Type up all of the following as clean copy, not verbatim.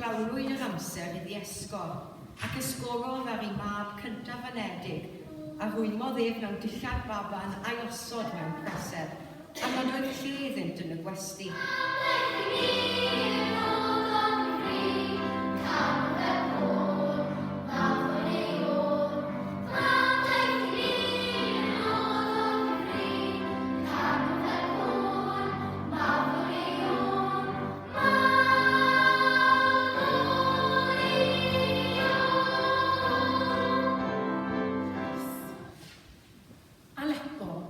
Cyflawnwyd yr amser iddi esgor, ac esgorodd ar ei mab cyntaf-anedig, a rwymodd ef mewn dillad baban a'i osod mewn preseb, am nad oedd lle iddynt yn y gwesty. Aleppo.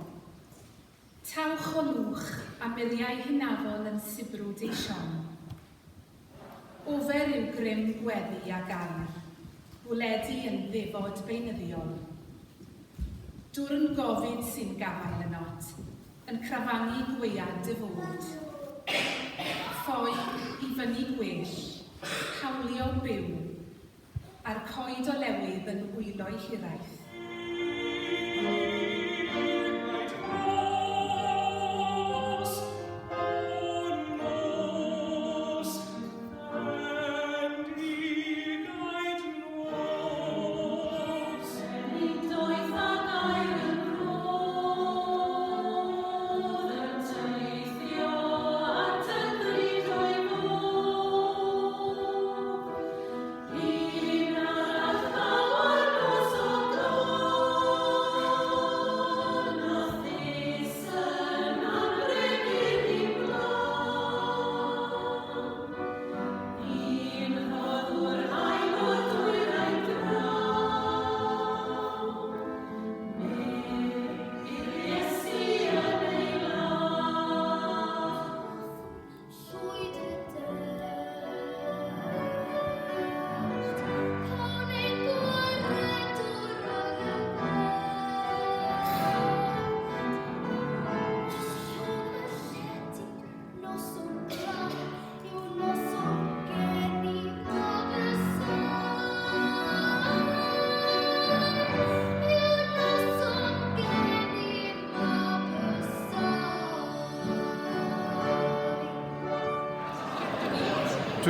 Tawch o lwch a muriau hynafol yn sibrwd ei siom. Ofer yw grym gweddi a gair, bwledi yn ddefod beunyddiol. Dwrn gofid sy'n gafael ynot, Yn crafangu gwead dy fod. Ffoi i fyny gwell, hawlio byw, A'r coed olewydd yn wylo'i hiraeth.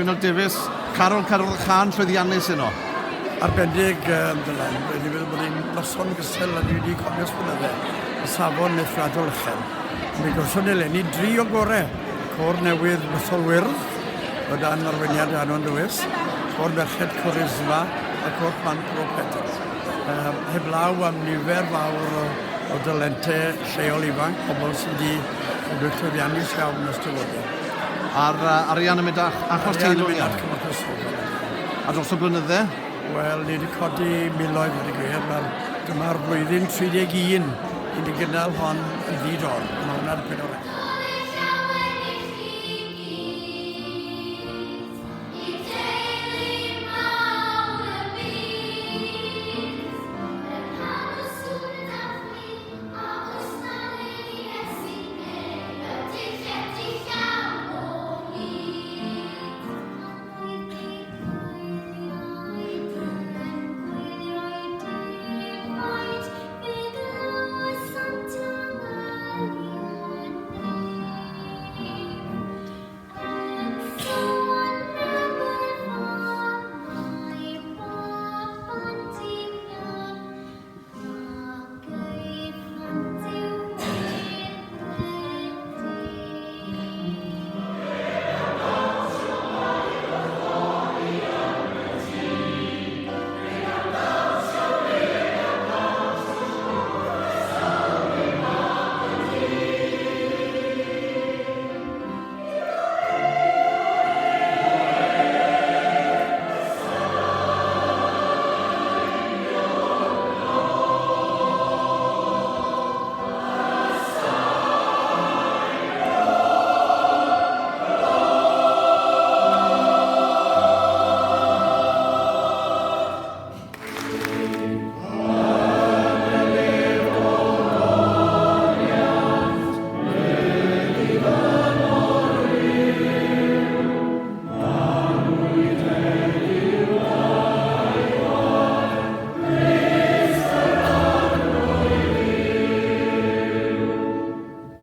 Dwynog Davies, Carol Carol Khan llwyddiannus yno. Arbennig um, Dylan, rwy'n meddwl bod hi'n noson gystal a dwi wedi cofio ers blynydde. Y safon eithriadol uchel. Mi gawson ni eleni dri o gore. Côr newydd Bythol Wyrdd, o dan arweiniad Anwen Lewis, Côr Merched Corisma a Côr Plant Bro Pedr. Um, heblaw am nifer fawr o, o dalente lleol ifanc, pobl sydd wedi bod yn llwyddiannus iawn ers dyfodol. A'r uh, arian yn mynd achos teilwng iawn? Arian yn mynd at A dros y blynydde? Wel, ni wedi codi miloedd wedi gwir. Mae'r, dyma'r flwyddyn 31 i ni gynnal hon yn ddi-dor. Mae hwnna'n dipyn o